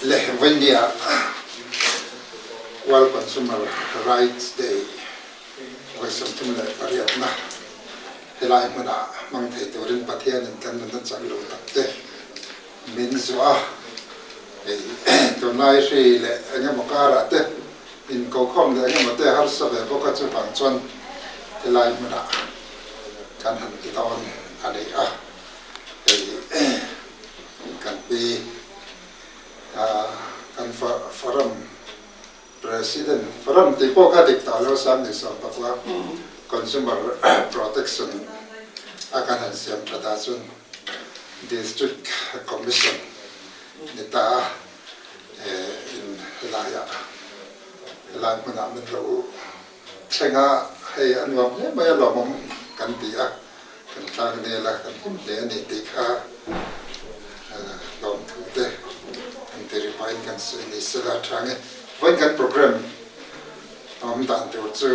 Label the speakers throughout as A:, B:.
A: Le Vainia World Consumer Rights Day vawi 38 na helai hmunah hmang thei turin Pathianin kan nunna chak lo tak te min zuah a. Hei tunlai hri leh engemaw karah te inkokhawm leh engemaw te harsa ve bawk a, chuvang chuan helai hmunah kan han ti dawn a ni a. Hei kan pi kan forum president, forum tih pawh kha dik tawh lo sang ni 19 consumer protection a kan han siam that ah chuan district commission ni ta a in helaiah helai hmunah min lo thleng a, hei a nuam hle mai a lawmawm kan ti a. Kan tlang nel a, kan hlim hle a ni tih kha lawmthu te kan ti ri pahin kan sawi ni sela a tha nge. Vawiin kan program awm dan tur chu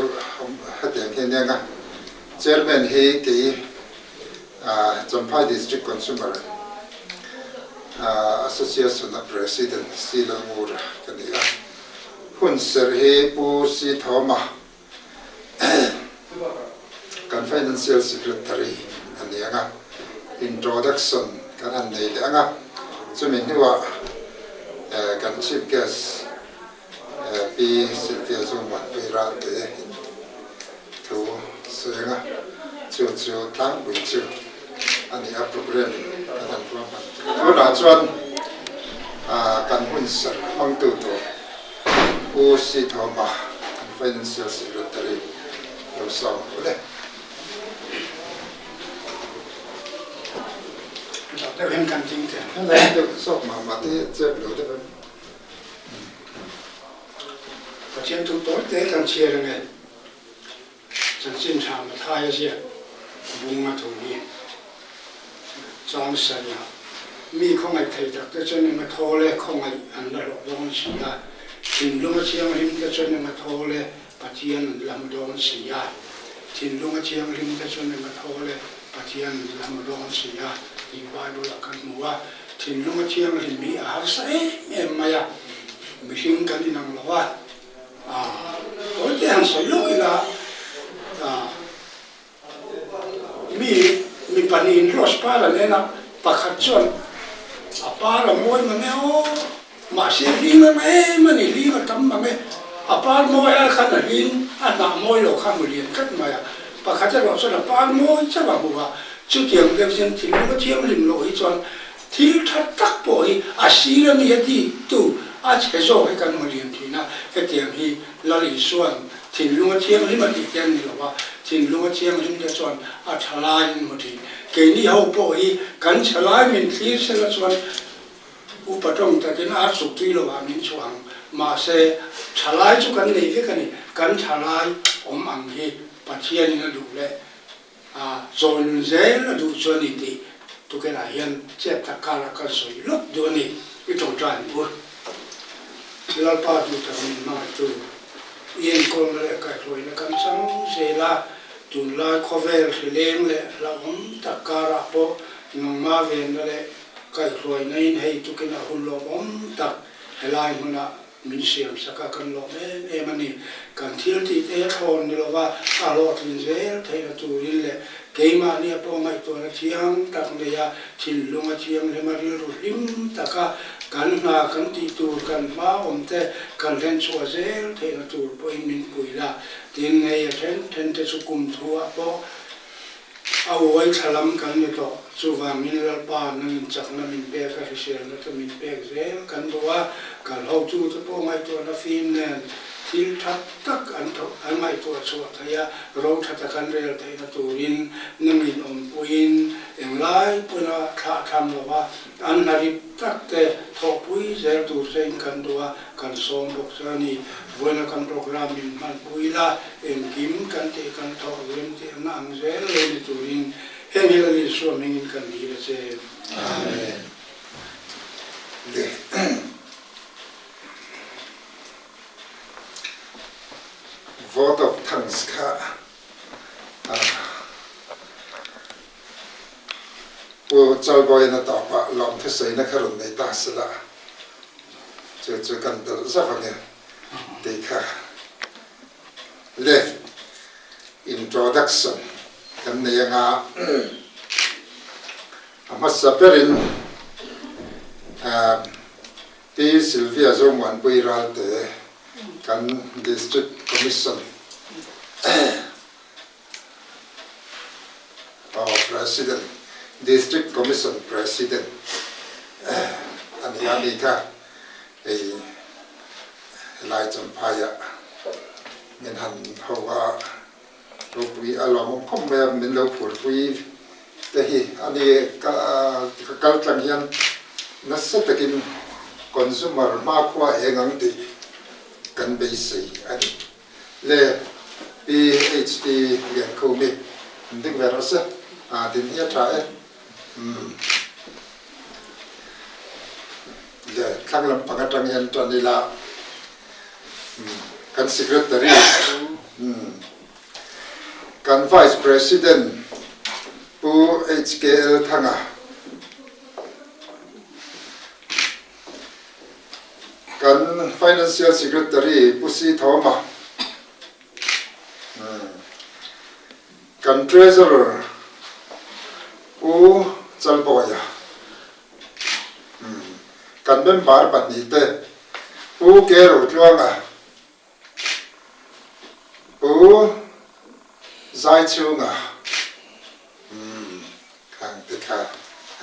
A: hetiang hi a nia nga, Chairman hi kei Champhai District Consumer Association a President Si Lalngura ka ni a, hunserh hi Pu Si Thawma Kan Financial Secretary a ni ang a, introduction kan han nei leh ang a, chumi hnuah kan Chief Guest Pi Sylvia Zungmuanpui Ralte in thu sawi ang a, chu chu tlangpui chu a ni a program kan han ruahman. Tunah chuan kan hun serh hmangtu tur Pu Sithawma kan Financial Secretary lo sawm hu le.
B: Deuh deuh hian kan ding teh.
A: Helai deuh zawk mah mah te chep lo deuh em.
B: Pathian thu tawi te kan chhiar ange. Chanchin tha Mathaia ziak bunga thu hi chang sarih mi khawngaih thei tak te chuan eng a thawl e, khawngaih an la hlawh dawn si a, thinlung a thianghlim te chuan eng a thawl e, Pathian an la hmu dawn si a, thinlung a thianghlim te chuan eng a thawl e, Pathian an la hmu dawn si a tih Bible ah kan hmu a, thinlung a thianghlim hi a harsa em em mai a, mihring kan inang lo a. Tawi te han sawi lawk ila, mi mi pahnihin rose par an en a, pakhat chuan a par a mawi mang e aw, mahse hling ang em a ni, hling a tam mang e, a par mawi ai khan a hling a hnah mawi lo kha hmu lian tlat mai a, pakhat erawh chuan a par mawi chauh a hmu a, chutiang deuh hian thinlung a thianghlim loh hi chuan Thil tha tak pawh hi a sir a mi a ti tu a chhe zawk hi kan hmu lian thin a, hetiang hi Lal Isua'n thinlung a thianghlim a tih te an ni lo a, thinlung a thianghlim te chuan a tha lai an hmu thin. Keini ho pawh hi kan chhe lai min thlir sela chuan upa tawng takin ar chuk tui lo ah min chhuah ang, mahse tha lai chu kan nei vek a ni, kan tha lai awm ang hi Pathianin a duh leh A chawi nun zel a duh chu a ni tih tukenah hian chet tak karah kan sawi lawk duh a ni. I tawngtai ang u. Lalpa duh tak min hmangaihtu, i enkawlna leh kaihhruaina kan chang zel a, tunlai khawvel hrileng leh hlauhawm tak karah pawh nangmah venna leh kaihhruaina in hei tukinah hun lawmawm tak helai hmunah Min siam sak a, kan lawm em em a ni. Kan thil tih te thlawn ni lova a hlawhtlin zel theihna turin leh keimahnia pawh ngaihtuahna thiang tak nei a, thinlung a thianghlim a, rilru hlim taka kan hna kan tih tur kan hma awm te kan hlen chhuah zel theihna tur pawhin min pui la. Tin, hei a then then te chu kum thuah pawh A uai thla lam kan ni tawh. Chuvangin Lalpa nangin chakna min pek a, hriselna te min pek zel kan duh a, kal hotute pawh ngaihtuahna fim nen thil tha tak an an ngaihtuah chhuah theih a, ro tha tak an rel theihna turin nangin awmpuiin englai pawina thlah tham lo a, an hna rip tak te thawhpui zel tur chein kan duh a, kan sawm bawk chu a ni. Vawiina kan programme min hmanpui ila, Engkim kan tih kan thawh rem tih ang ang zel lo ni turin heng hi Lal Isua hmingin kan dil a che.
A: Amen. Le. Vote of thanks kha Pu Chalbawian a tawpah lawmthusaina kha rawn nei ta sela. Chu chu kan belh zauh ange tih kha le introduction kan nei anga a hmasa berin Pi Sylvia Zomuanpui Ralte kan District Commission Aw President, District Commission President a ni a ni kha hei helai Champhaiah min han ho a, ropui a lawmawm khawp mai a, min lo phurpui te hi a ni ka kal tlang hian nasa takin consumer hmakhua eng ang tih kan beisei a ni. Le PHD Liankhumi an ding ve rawh se, a din hi a tha e. Umm. Le thlang lampang atang hian tan ila umm kan secretary umm kan vice president Pu HKL Thanga Kan Financial Secretary Pu Si Thawma, kan Treasurer Pu Chalbawia, kan member pahnihte Pu Ke Rotluanga, Pu Zaichhunga, khang te kha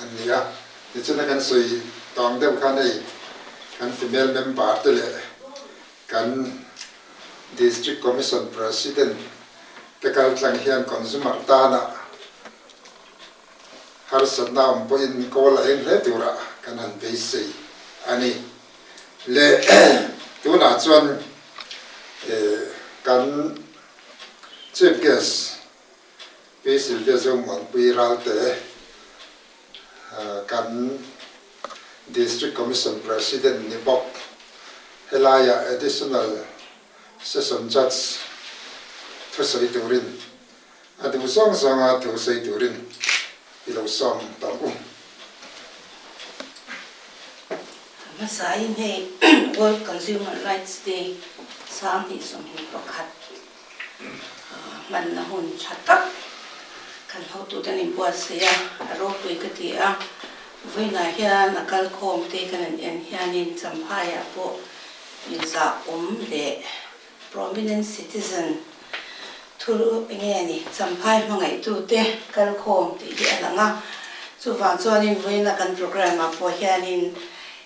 A: an ni a. Tichuan a kan sawi tawng deuh khan hei kan female member te leh kan District Commission President te kal tlang hian consumer tana harsatna awm pawhin kawl a eng hle turah kan han beisei a ni. Le tunah chuan kan Chief Guest Pi Sylvia Zomuanpui Ralte kan District Commission President ni bawk helaiah Additional Session Judge thusawi turin a duh zawng zawnga thu sawi turin i lo sawm tawh u.
C: Hmasain hei World Consumer Rights Day 2021 hmanna hun tha tak kan hotute an inbuatsaih a, a ropui ka ti a. Vawiinah hian a kalkhawm te kan han en hianin Champhaiah pawh inzahawm leh Prominent citizen thu enge a ni? Champhai hmangaihtute kalkhawm tih hi a lang a, chuvang chuanin vawiina kan programme ah pawh hianin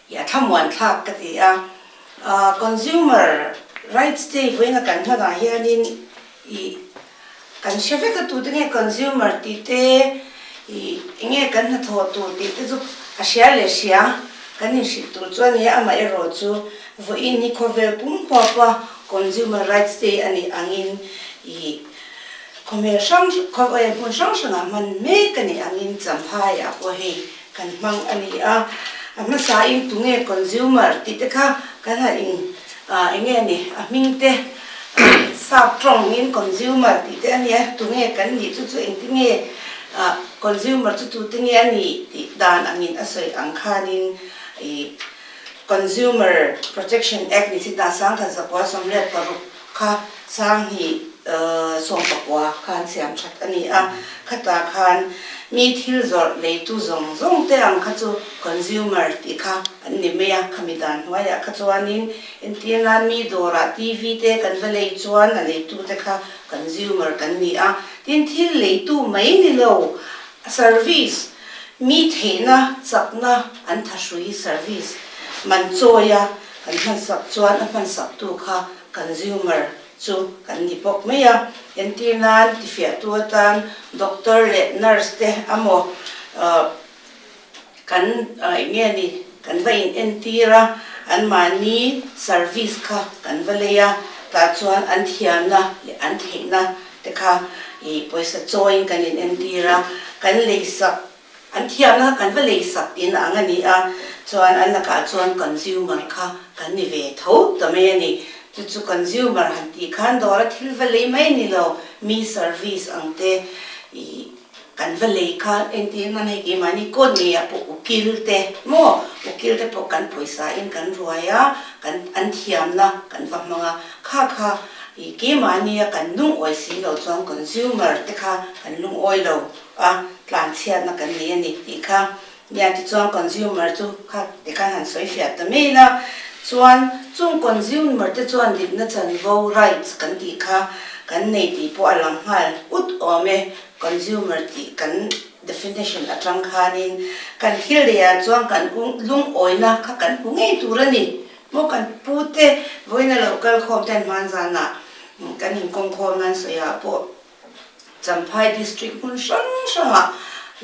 C: i a thlamuan thlak ka ti a. Consumer Rights Day vawiina kan hmanah hianin i kan hre vek a, tute nge consumer tih te, i enge kan hnathawh tur tih te chu a hria leh hria kan inhrilh tur chu a ni a, amaherawh chu vawiin hi khawvel pum huapa Consumer Rights Day a nih angin i khawhmel hrang khawvel hmun hrang hrangah hman mek a nih angin Champhaiah pawh hei kan hmang a ni a, a hmasain tunge consumer tih te kha kan han in enge a ni a hming te sap tawngin consumer tih te a nia tunge kan nih chu chu engtinge consumer chu tute nge a nih tih dan angin a sawi ang khanin ih Consumer Protection Act ni chi ta 1996 kha 2019 khan siam that a ni a, khatah khan mi thil zawrh leitu zawng zawng te ang kha chu consumer tih kha an ni mai a, khami dan hnuaiah kha chuanin entir nan mi dawrah TV te kan va lei chuan a leitu te kha consumer kan ni a, tin thil leitu mai ni lo service mi theihna chakna an thahrui service man chawia kan hmansak chuan a hmansaktu kha Consumer chu kan ni bawk mai a, entir nan tifiahtu atan doctor leh nurse te amaw kan eng nge ni kan va in entir a, anmahni service kha kan va lei a, tah chuan an thiamna leh an theihna te kha ih pawisa chawiin kan in entir a, kan leisak An thiamna kha kan va lei sak tihna ang a ni a, chuan an lakah chuan consumer kha kan ni ve tho ta mai a ni. Chu chu consumer han tih khan dawra thil va lei mai ni lo, mi service ang te ih Kan va lei kha entir nan hei keimahni kawt ngeiah pawh ukil te maw ukil te pawh kan pawisa in kan ruai a, kan an thiamna kan va hmang a, kha kha ih keimahnia kan lungawi si lo chuan consumer te kha kan lungawi lo a, tlanchhiatna kan nei a ni tih kha nia tichuan consumer chu kha tikhan han sawi fiah ta mai ila chuan chung consumer te chuan dikna chanvo rights kan tih kha kan nei tih pawh a lang nghal ut awm e. Consumer tih kan definition atang khanin kan thil lehah chuan kan lungawina kha kan hmu ngei tur a ni. Maw kan pute vawiina lo kal khawm ten hmanzanah kan inkawmkhawm nan sawiah pawh Champhai District hmun hrang hrangah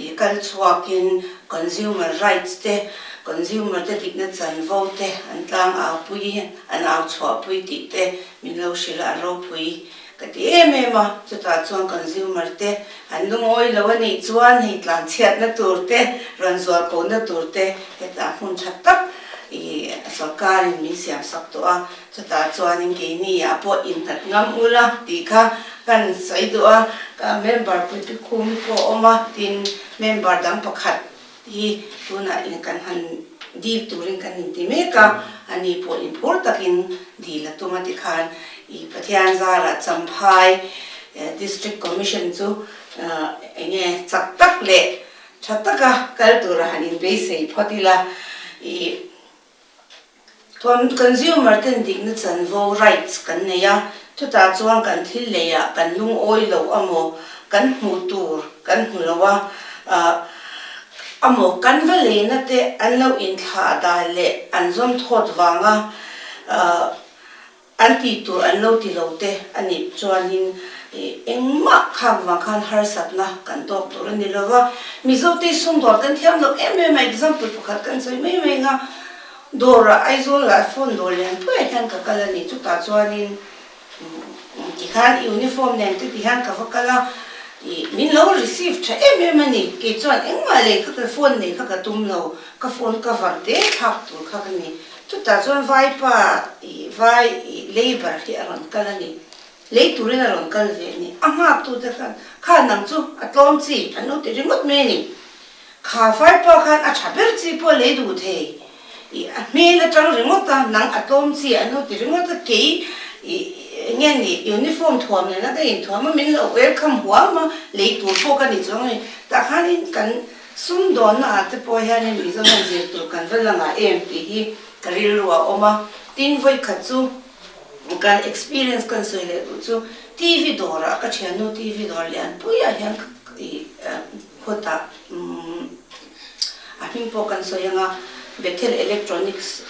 C: ih kal chhuakin consumer rights te, consumer te dikna chanvo te an tlang aupui an au chhuahpui tih te min lo hrilh a, a ropui Ka ti em em a, chutah chuan consumer te an lungawi lo a nih chuan hei tlanchhiatna tur te, rawn zual kohna tur te hetah hmun tha tak i sorkarin min siam sak tawh a, chutah chuanin keini ah pawh innghat ngam ula tih kha kan sawi duh a, ka member puipi khum pawh a awm a, tin member dang pakhat hi tunah kan han dil turin kan inti mek a, ani pawh inphur takin dil a tum a tikhan i Pathian zarah Champhai District Commission chu enge chak tak leh tha taka kal tura han inbeisei phawt ila i Consumer ten dikna chanvo, rights, kan nei a, chutah chuan kan thil leiah kan lungawi lo amaw, kan hmuh tur kan hmu lo a, amaw kan va leina te an lo inthlah dan leh an zawm thawt vanga An tih tur an lo ti lo te a nih chuanin engmah khang vang khan harsatna kan tawk tur a ni lo va. Mizote sumdawr kan thiam loh em em a, example pakhat kan sawi mai mai anga dawrah Aizawl ah phone dawr lian pui ah hian ka kal a ni, chutah chuanin tikhan uniform nen te tihian ka va kal a, ih min lo receive tha em em a ni, kei chuan engmah lei kha ka phone nei kha ka tum lo, ka phone cover te thlak tur kha ka ni. Chutah chuan vaipa ih vai ih labour hi a rawn kal a ni. Lei turin a rawn kal ve a ni. A nghaktute khan, Kha nang chu a tlawm chi an lo ti ringawt mai a ni. Kha vaipa khan a tha ber chi pawh lei duh thei ih a hmel atang ringawt a, nang a tlawm chi an lo ti ringawt a, kei ih enge ni uniform thuam nena ka inthuam a, min lo welcome huam a, lei tur pawh ka ni chuang a ni. Tah khanin kan. Sumdawnna ah te pawh hianin Mizo hian zir tur kan va la ngah em tih hi ka rilru a awm a, tin vawikhat chu kan experience kan sawi leh duh chu TV dawrah ka thiannu TV dawr lianpui ah hian ih khawtah a hming pawh kan sawi anga Bethel Electronics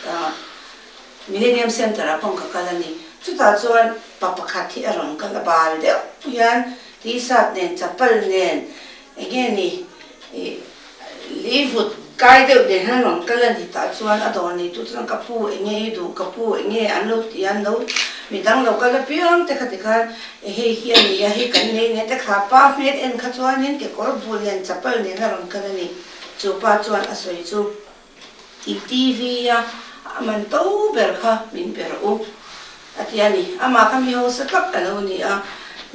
C: Millennium Centre ah pawh ka kal a ni. Chutah chuan pa pakhat hi a rawn kal a bal deuh hian t-shirt nen chapal nen Enge ni ih leivut kai deuh nen hian rawn kal a ni tah chuan a dawr nei tu chuan ka pu enge i duh ka pu enge an lo ti a an lo midang lo kal apiang te kha tikhan hei hi a ni a hei kan nei nia te kha pa hmel en kha chuanin kekawr bul nen chapal nen a rawn kal a ni chu pa chuan a sawi chu i TV a a man to ber kha min pe rawh u a ti a ni amah kha mi hausa tak a lo ni a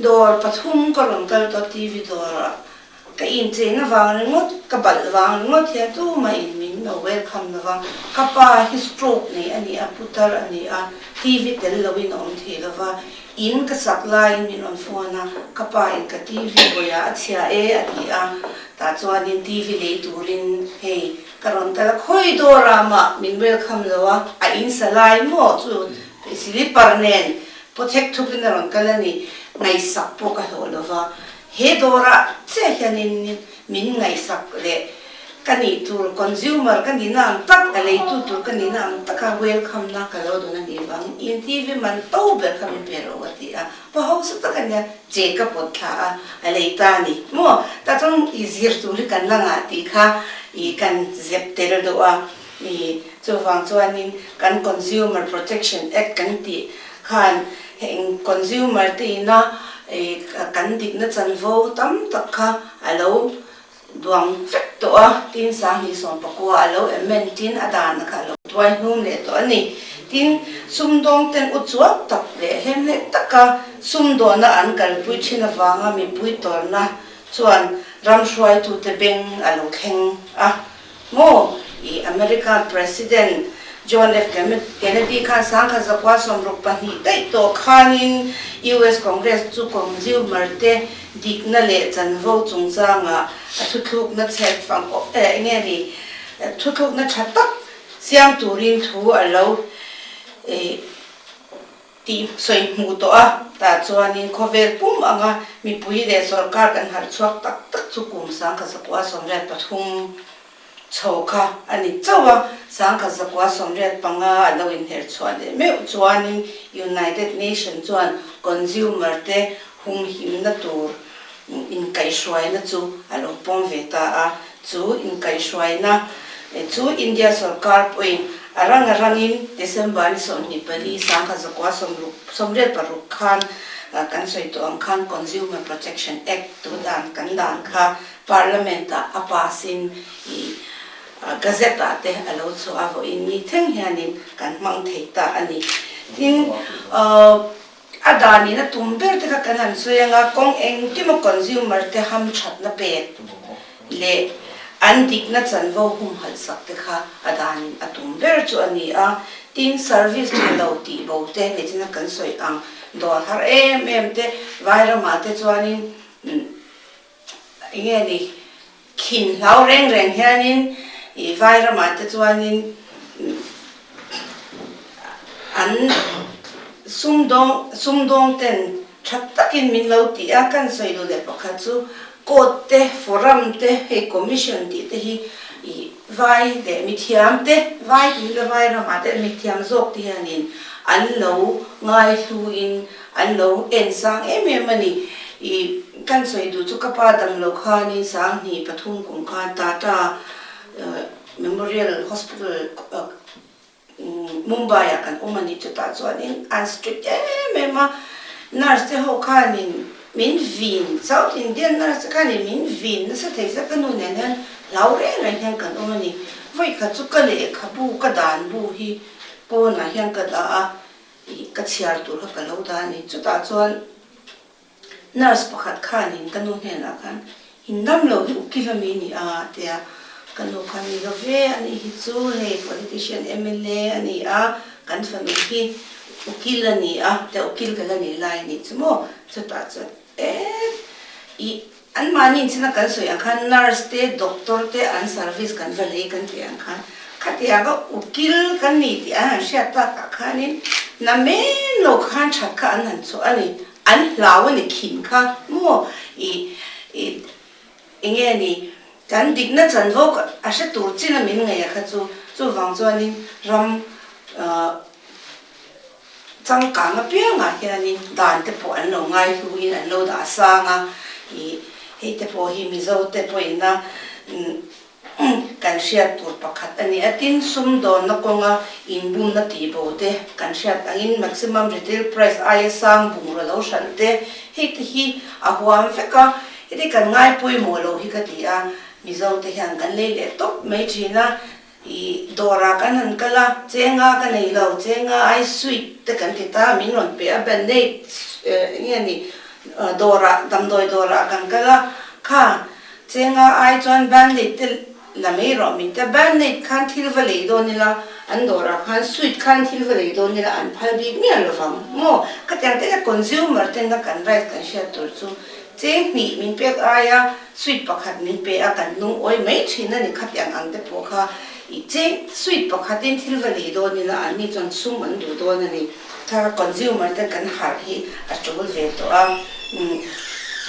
C: dawr pathum ka rawn kal tawh TV dawr ah ka incheina vang ringawt ka balh vang ringawt hian tumah in min lo welcome lo va ka pa hi stroke nei a ni a putar a ni a TV tel lo in a awm thei lo va in ka sak laiin min rawn phone a ka pa in ka TV bawih ah a chhia e a ti a tah chuanin TV lei turin hei Ka rawn kal a, khawi dawrah mah min welcome lo a, a in sa lai maw chu slipper nen pawthek thukin a rawn kal a ni, ngaihsak pawh ka hlawh lo va, he dawrah chiah hianin min ngaihsak leh ka nih tur consumer ka nihna ang tak, a leitu tur ka nihna ang taka welcome na ka lo dawn a nih vangin in TV man to ber kha min pe rawh a ti a, pa hausa tak a nia, che ka pawt thla a, a lei ta a ni maw? Tah chuan i zir tur hi kan la ngah tih kha i kan zep tel deuh a, i chuvang chuanin kan Consumer Protection Act kan tih khan heng consumer te ina i kan dikna chanvo tam tak kha a lo Duang vek tawh a, tin 2019 a lo amend tin a dan kha a lo tuai hnum leh tawh a ni. Tin, sumdawng ten u chuak tak leh hlemhleh taka sumdawna an kalpui thin avanga mipui tawrhna chuan Ram hruaitute beng a lo thleng a maw? I American President John F. Kennedy khan 1962 daih tawh khanin US Congress chu consumer te dikna leh chanvo chungchangah a thuthlukna chhet fang eng nge ni thuthlukna tha tak siam turin thu a lo tih sawi hmuh tawh a, tah chuanin khawvel pum anga mipui leh sorkar kan harh chhuak tak tak chu kum 1983 chho kha a ni chauh a, 1985 a lo inherh chhuah leh meuh chuanin United Nation chuan consumer te humhimna tur inkaihhruaina chu a lo pawm ve ta a, chu inkaihhruaina chu India sorkar pawhin a rang a rangin December ni 24 1986 khan kan sawi tawh ang khan Consumer Protection Act tu dan kan dan kha Parliament ah a pass in ih Gazette ah te a lo chhuah a, vawiin ni thleng hianin kan hmang thei ta a ni. Tin, A dan in a tum ber te kha kan han sawi anga kawng engkima consumer te hamthatna pek leh an dikna chanvo humhalh sak te kha a dan in a tum ber chu a ni a. Tin, service tha lo tih bo te nichina kan sawi ang dawr har em em te vairamah te chuanin enge ni khin hlau reng reng hianin ih vairamah te chuanin an sumdawng sumdawng ten tha takin min lo ti a, kan sawi duh leh pakhat chu court te forum te hei commission tih te hi ih vai leh mithiam te vai tih la vairamah te mithiam zawk te hianin an lo ngaihluin An lo en sang em em a ni. I kan sawi duh chu ka pa dam lo khanin 2003 kum khan Tata Memorial Hospital Mumbai ah kan awm a ni. Chutah chuanin an strict em em a, nurse te ho khanin min vin, South Indian nurse te khanin min vin nasa thei zet ka nu nen hian hlau reng reng hian kan awm a ni. Vawikhat chu ka lehkhabu ka dan bu hi pawnah hian ka dah a, Ih, ka chhiar tur kha ka lo dah a ni. Chutah chuan nurse pakhat khanin ka nu hnenah khan, In dam lo hi ukil ami ni a? a ti a. Ka nu khan, Ni lo ve, ani hi chu hei politician mla a ni a, kan fanu hi ukil a ni a, tia ukil ka la nih lai a nih chu maw? Chutah chuan, Eh, ih, anmahni inchhina kan sawi ang khan nurse te, doctor te an service kan va lei kan tih ang khan khatianga ukil kan ni tih an han hriat takah khanin na men lo khan that kha an han chhuah a ni, an hlau a ni khin kha maw ih, ih, enge ni kan dikna chanvo a hre tur chin a min ngaih a kha chu, chuvang chuanin ram, ah, Changkang apiangah hianin dan te pawh an lo ngai hluin an lo dah sang a, ih hei te pawh hi Mizo te pawhina kan hriat tur pakhat a ni a. Tin, sumdawnna kawnga inbumna tih bo te kan hriat angin maximum retail price aia sang bungraw lo hralh te hei te hi a huam vek a, heti kan ngai pawimawh lo hi ka ti a, Mizo te hian kan lei leh tawp mai thin a. I dawrah kan han kal a, chenga ka nei lo, chenga ai sweet te kan ti ta, min rawn pe a, band-aid eng nge ni dawrah, damdawi dawrah kan kal a, kha chenga ai chuan band-aid te la mai rawh min ti a, band-aid khan thil va lei dawn ila, an dawrah khan sweet khan thil va lei dawn ila an phal bik miah lovang maw? Khatiang te kha consumer tena kan right kan hriat tur chu Cheng hnih min pek aia sweet pakhat min pe a, kan lungawi mai thin a ni. Khatiang ang te pawh kha i cheng sweet pakhatin thil va lei dawn ila anni chuan sum an duh dawn a ni. Kha consumer ten kan harh hi a tul ve tawh a.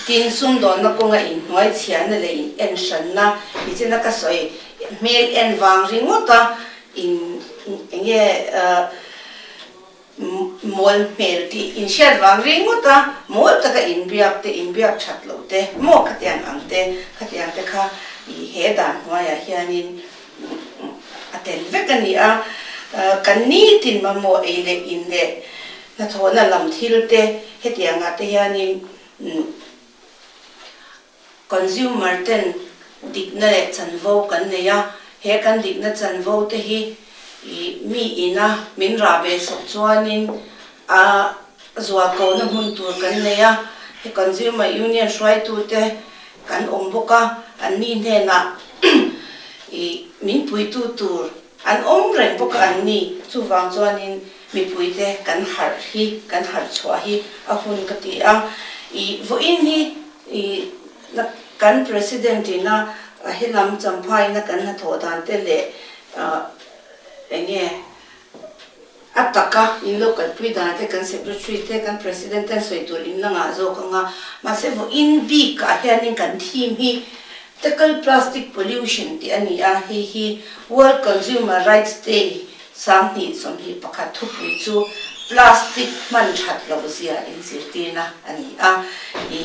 C: Tin, sumdawnna kawnga inhnuai chhiahna leh in en hranna nichina ka sawi hmel en vang ringawt a in enge Mawl hmel tih inhriat vang ringawt a, mawl taka inbiak te, inbiak that loh te, maw khatiang ang te, khatiang te kha i he dan hnuaiah hianin a tel vek a ni a. Kan nitin mamawh ei leh in leh hnathawhna lam thil te hetiangah te hianin Consumer ten dikna leh chanvo kan nei a, he kan dikna chanvo te hi mi ina min rah ve sawk chuanin a zualkona hmun tur kan nei a, he Consumer Union hruaitute. kan awm bawk a, anni hnenah ih min puitu tur an awm reng bawk a anni. Chuvang chuanin mipuite kan harh hi, kan harh chhuah hi a hun ka ti a. Ih vawiin hi ih kan President ina helam Champhaina kan hnathawh dan te leh eng nge A taka in lo kalpui dan te kan Secretary te kan President ten sawi tur in la ngah zawk ang a, mahse vawiin bik ah hianin kan theme hi Tackle Plastic Pollution tih a ni a, hei hi World Consumer Rights Day 2021 thupui chu plastic hman that loh zia inzirtirna a ni a. I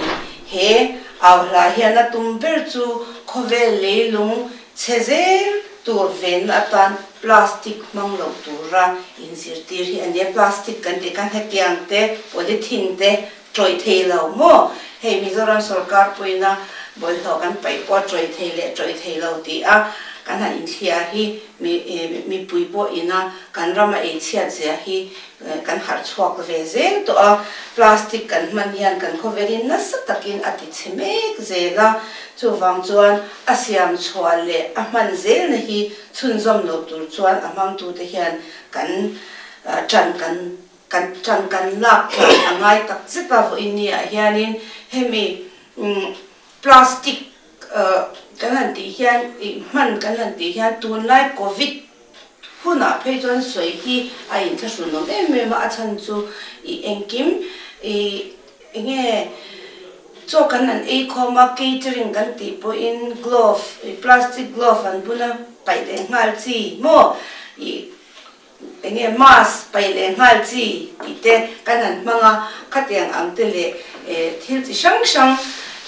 C: he au hla hian a tum ber chu khawvel leilung Chhe zel tur venna atan plastic hmang loh tura inzirtir hi a nia. Plastic kan tih khan hetiang te, polythene te tawih thei lo maw? Hei Mizoram sorkar puina bawlhhlawh kan paih pawh a tawih thei leh tawih thei lo tih a kan han inthliar hi mipui pawh ina kan rama ei chhiat zia hi kan harh chhuak ve zel tawh a, plastic kan hman hian kan khawvelin nasa takin a ti chhe mek zel a, chuvang chuan a siam chhuah leh a hman zelna hi chhunzawm loh tur chuan a hmangtute hian kan tan kan kan tan kan lak tlan a ngai tak zet a, vawiin ni ah hianin hemi plastic kan han tih hian hman kan han tih hian tunlai covid Hunah phei chuan sawi hi a inthlahrun awm em em a, a chhan chu i engkim i enge chaw kan han ei khawm a, catering kan tih pawhin glove i plastic glove an bun a paih leh nghal chi maw i enge mask paih leh nghal chi tih te kan han hmang a, khatiang ang te leh thil chi hrang hrang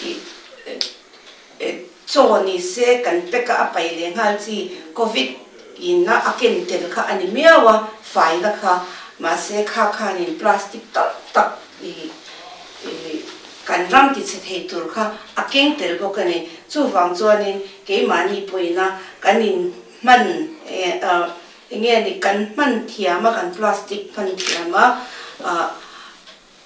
C: i Chaw ni se kan pack a a pai leh nghal chi covid in a a ken tel kha a ni miau a, faina kha mahse kha khanin plastic tam tak i kan ram ti chhe thei tur kha a keng tel bawk a ni. Chuvang chuanin keimahni pawhin a kan in hman enge ni kan hman thiam a kan plastic hman thiam a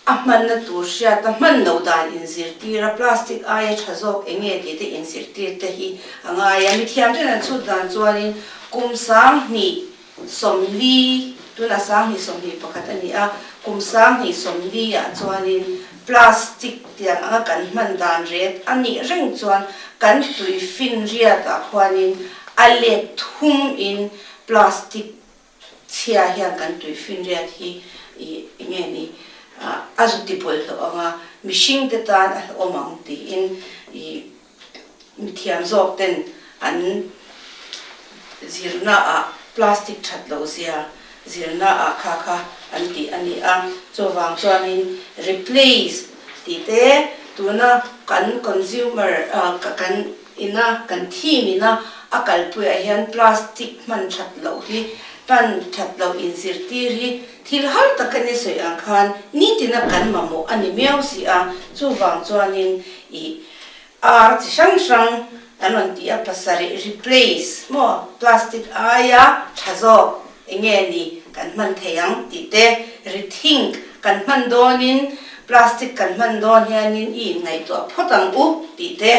C: A hmanna tur hriat a hman loh dan inzirtir a, plastic aia tha zawk eng nge tih te inzirtir te hi a ngai a. Mithiam ten an chhut dan chuanin kum 2040, tunah 2021 a ni a, kum 2040 ah chuanin plastic tiang anga kan hman dan ret a nih reng chuan kan tui finriat ah khuanin a let thum in plastic Chhia hian kan tui finriat hi i enge ni a zu ti bawlhhlawh ang a, mihring te tan a hlauhawm ang tiin i mithiam zawk ten an zirna ah plastic that loh zia zirna ah kha kha an tih a ni a. Chuvang chuanin replace tih te tuna kan consumer kan Ina kan theme ina a kalpuiah hian plastic hman that loh hi hman that loh inzirtir hi thil har tak a ni sawi ang khan nitina kan mamawh a ni miau si a, chuvang chuanin ih ar chi hrang hrang an rawn ti a pasarih replace maw plastic aia tha zawk enge ni kan hman thei ang tih te rethink kan hman dawnin plastic kan hman dawn hianin i inngaihtuah phawt ang u tih te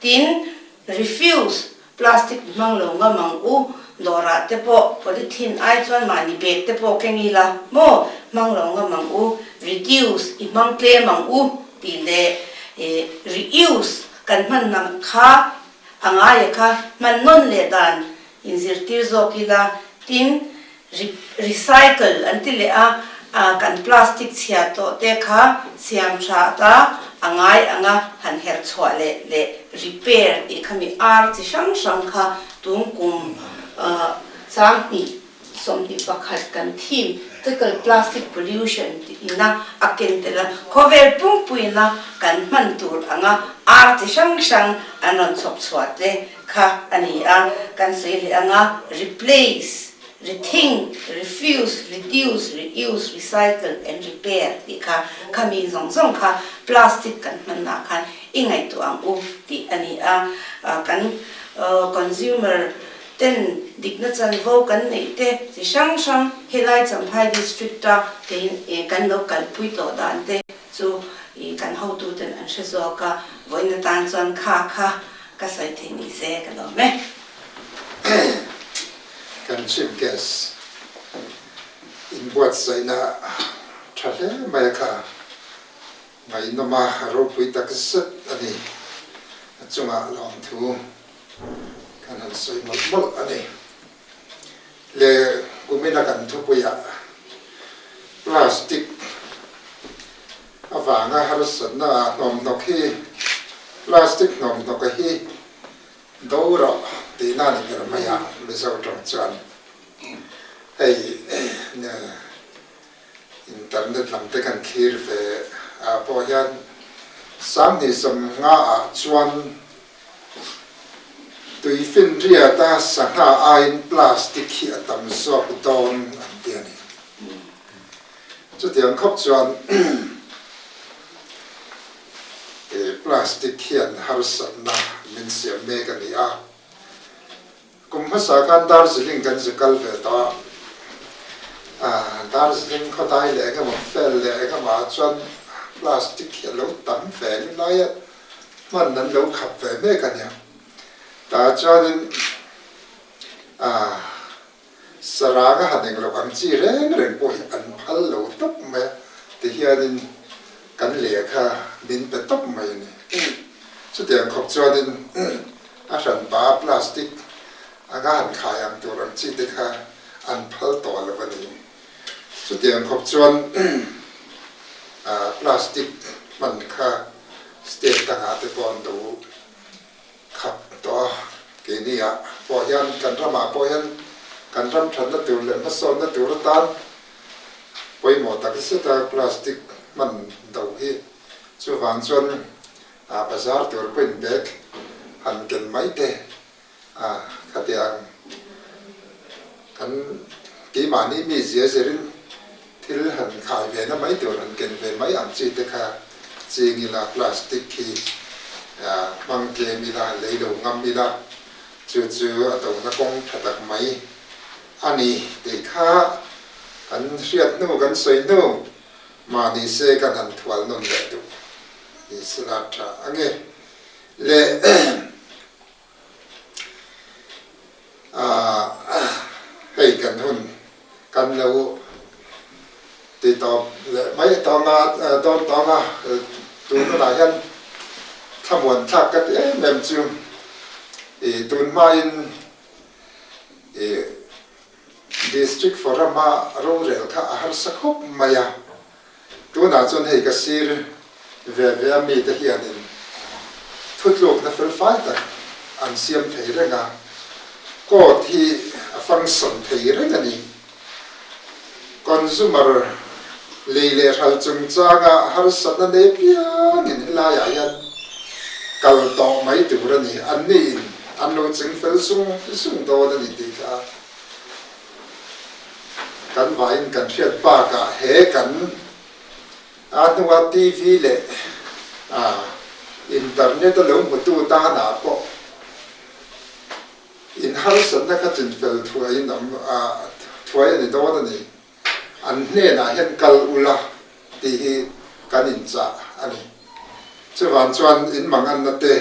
C: tin refuse plastic hmang lo ngam ang u dawrah te pawh polythene ai chuan mahni bag te pawh keng ila maw hmang lo ngam ang u reduce i hmang tlem ang u tih leh reuse kan hman ang kha a ngaia kha hman nawn leh dan Inzirtir zawk ila, tin, recycle an ti leh a, kan plastic chhia tawh te kha siam tha ta a ngai ang a, han herh chhuah leh leh repair tih kha mi ar chi hrang hrang kha tun kum 2021 kan theme tackle plastic pollution tih ina a ken tel a, khawvel pumpuina kan hman tur anga ar chi hrang hrang an rawn chhawp chhuah te Kha a ni a, kan sawi leh ang a, replace, rethink, refuse, reduce, reuse, recycle and repair tih kha, khami zawng zawng kha plastic kan hmannaah khan i ngaihtuah ang u tih a ni a, kan consumer ten dikna chanvo kan neih te chi hrang hrang helai Champhai district a kei kan lo kalpui tawh dan te chu. I kan hotuten an hre zawk a, vawiin atan chuan kha kha ka sawi thei ni se ka lawm e.
A: Kan Chief Guest inbuatsaihna tha hle mai a kha ngaihnawm a, ropui tak zet a ni. A chungah lawmthu kan han sawi mawlh mawlh a ni. Le kumina kan thupuiah plastic avanga harsatna ah hnawmhnawk hi plastic hnawmhnawka hi do rawh tihna a ni ber mai a Mizo tawng chuan hei internet lam te kan thlir ve ah pawh hian 2050 ah chuan Tuifinriata sangha aiin plastic hi a tam zawk dawn an ti a ni. Chutiang khawp chuan plastic hian harsatna min siam mek a ni a. Kum hmasa khan Darjeeling kan zu kal ve tawh a, Darjeeling khawdai leh eng emaw fel leh eng emaw ah chuan plastic hi a lo tam ve lu lai a, hman an lo khap ve mek a nia. Tah chuanin sarang a han eng loh ang chi reng reng pawh hi an phal lo tawp mai a, tihianin kan lehkha min pe tawp mai a ni. Chutiang khawp chuanin a hranpa a plastic anga han khai ang tur ang chi te kha an phal tawh lo a ni. Chutiang khawp chuan plastic hman kha state dangah te pawh an lo khap tawh a, keini ah pawh hian kan ramah pawh hian kan ram thatna tur leh hmasawnna tur atan pawimawh tak zeta plastic hman do hi chuvang chuan A bazar tur pawhin bag han ken mai te a khatiang kan keimahni mi zia zirin thil han khai ve na mai tur han ken ve mai ang chi te kha ching ila plastic khi hmang tlem ila lei lo ngam ila chu chu a dona kawng tha tak mai a ni tih kha kan hriat hnu kan sawi hnu mahni se kan han thual nawn leh duh. Ni sela tha ange le hei kan hun kan lo ti tawp leh mai tawng a dawn tawng a tun hunah hian thlamuan thlak ka ti em em chu i tun hmain i District Forum a rorel kha a harsa khawp mai a. Tunah chuan hei ka sir ve ve a mite hianin thutlukna felfai tak an siam thei reng a, court hi a function thei reng a ni. Consumer lei leh hral chungchanga harsatna nei piangin helaiah hian kal tawh mai tur a ni, anniin an lo ching fel sung sung dawn a ni tih kha. Kan vaiin kan hriat bakah he kan a hnua TV leh internet a lo hmutu tanah pawh in harsatna kha chinfel thuaiin awm thuai a ni dawn a ni. An hnenah hian kal ula tih hi kan inchah a ni. Chuvang chuan in manganna te,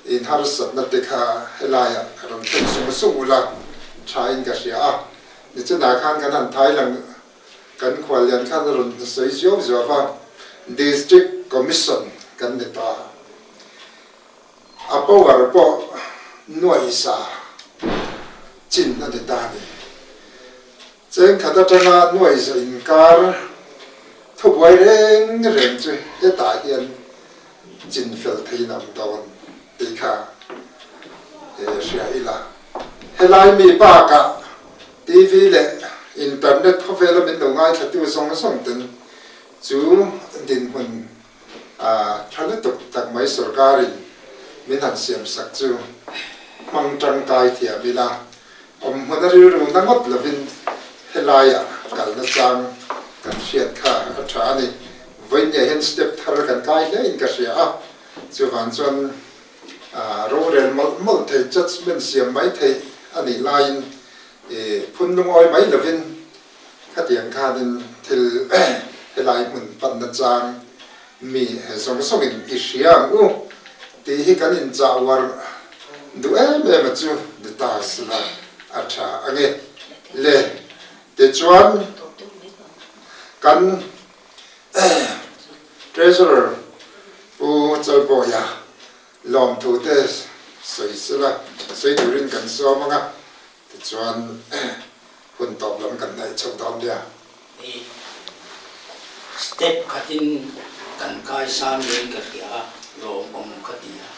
A: in harsatna te kha helaiah rawn thlen sung sung ula thain ka hria a. Nichinah khan kan han thailang kan khuallian khan a rawn sawi zuau zuau va, District Commission kan ni ta. A power pawh nuaisa chin a ni ta a ni. Chengkhat atanga nuaisa inkar thubuai reng reng chu hetah hian chin fel theiin a awm dawn tih kha hria ila. Helai mi bakah TV leh internet khawvela min lo ngaithlatu zawng zawng ten chu dinhmun A tha lutuk tak mai sorkarin min han siam sak chu hmang tangkai thiam ila, awm hmun a rilru na ngawt lovin helaiah kalna chang kan hriat kha a tha a ni. Vawinia hian step thar kan kai hle in ka hria a, chuvang chuan rorel mawlh mawlh thei judgement siam mai theih a nih laiin phun lungawi mai lovin Khatiang khanin thil helai hmun panna chang. Mi zawng zawngin i hria ang u tih hi kan inchah uar duh em em a chu ni ta sila a tha ange le. Tichuan kan Treasurer Pu Chalbawia lawmthu te sawi sila sawi turin kan sawm anga tichuan hun tawp lam kan hnaih chho dawn nia.
D: Hei step khatin kan kai sang ngei ka hria a, lawmawm ka ti a.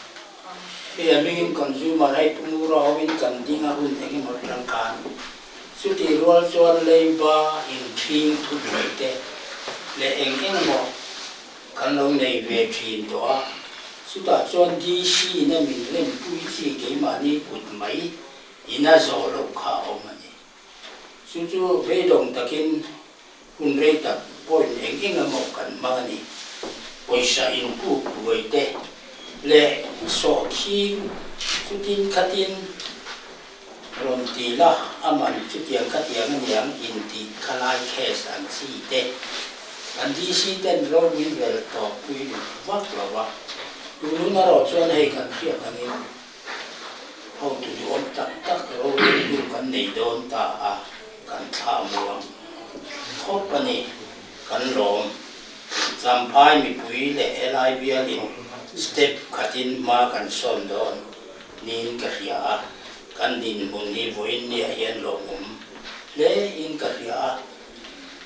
D: Hei a mingin consumer hei Pu Mura hovin kan ding a hun eng emaw atang khan chutih rual chuan leiba inthing thubuai te leh eng eng emaw kan lo nei ve thin tawh a, chutah chuan DC na min rempui chi keimahni kut mai ina zawh loh kha a awm a ni. Chu chu beidawng takin hun rei tak point eng eng emaw kan hmang a ni. Pawisa inpuk buai te leh sawhthing chutin khatin rawn ti la, a man chutiang khatiang a niang intih khalai case ang chi te kan DC ten ro min rel tawp pui duh vak lo va. Tunun erawh chuan hei kan hriat angin Hotu duhawm tak tak roreltu kan nei dawn ta a, kan thlah muang khawp a ni. Kan lawm. Champhai mipui leh helai bialin step khatin hma kan sawn dawn niin ka hria a, kan dinhmun hi vawiin niah hian lawmawm hle in ka hria a.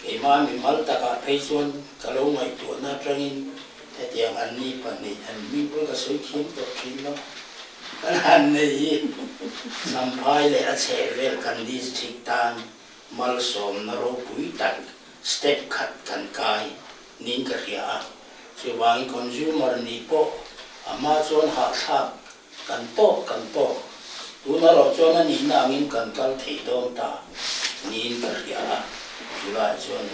D: Keimah mimal takah phei chuan ka lo ngaihtuahna atangin Hetiang an ni pahnih an hming pawh ka sawi thiam tawh thin lo. Kan han nei hi Champhai leh a chhehvel kan district tan malsawmna ropui tak step khat kan kai niin ka hria a. Chuvangin consumer nih pawh a hma chuan hahthlak kan tawk kan tawk. Tuna rawh chuan a nihna angin kan kal thei dawn ta niin ka hria a, chulaiah chuan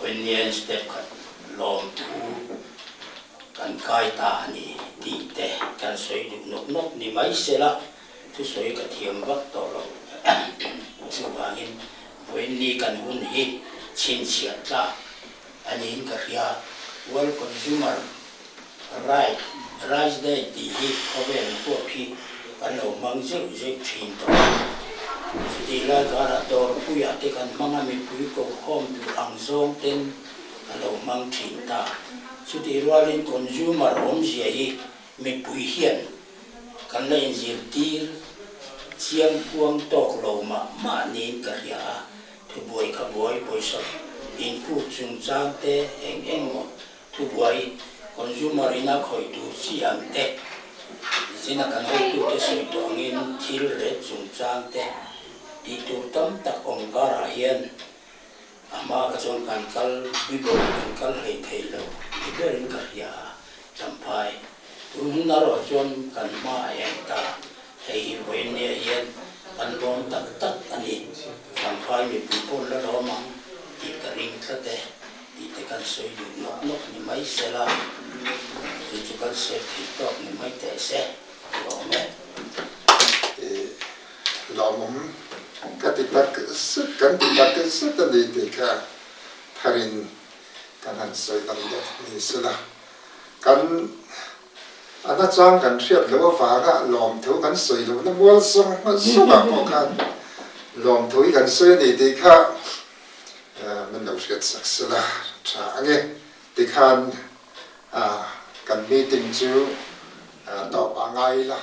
D: Onion step khat lawmthu kan kai ta a ni tih te kan sawi duh nawk nawk ni mai sela, thusawi ka thiam vak tawh lo. Chuvangin vawiin kan hun hi chhinchhiah tlak a niin ka hria, World Consumer Right, Rice Day tih hi khawvel huap hi kan lo hmang zeuh zeuh thin tawh a. Chutih lai karah dawrpuiah te kan hmang a, mipui kokhawm tur ang zawng ten ka lo hmang thin ta. Chutih rualin consumer awmzia hi mipui hian kan la inzirtir chiang kuang tawk lo mah mah niin ka hria a. Thubuai kha buai pawisa inpuk chungchang te eng eng maw Thubuai, consumer ina khawih tur chi ang te, zina kan hotute sawi tawh angin thil ret chungchang te tih tur tam tak awm karah hian a hma ka chuan kan kal bible kan kal hlei thei lo ti berin ka hria a, Champhai tun hun erawh chuan kan hma a eng ta, hei hi vawiin hian kan lawm tak tak a ni, Champhai mipui pawh la lawm ang tih ka ring tlat e. Tih te kan sawi duh nawk nawk ni mai se la, chu chu kan sawi theih tawk ni mai teh se, lawm e.
A: I lawmawm ka ti tak zet, kan ti tak zet a ni tih kha tharin kan han sawi dam deuh ni se la, kan a nachang kan hriat loh avanga lawmthu kan sawi lohna mual zawng zawngah pawh khan lawmthu hi kan sawi a ni tih kha Min lo hriat sak sela tha ange tikhan kan meeting chu tawp a ngai la.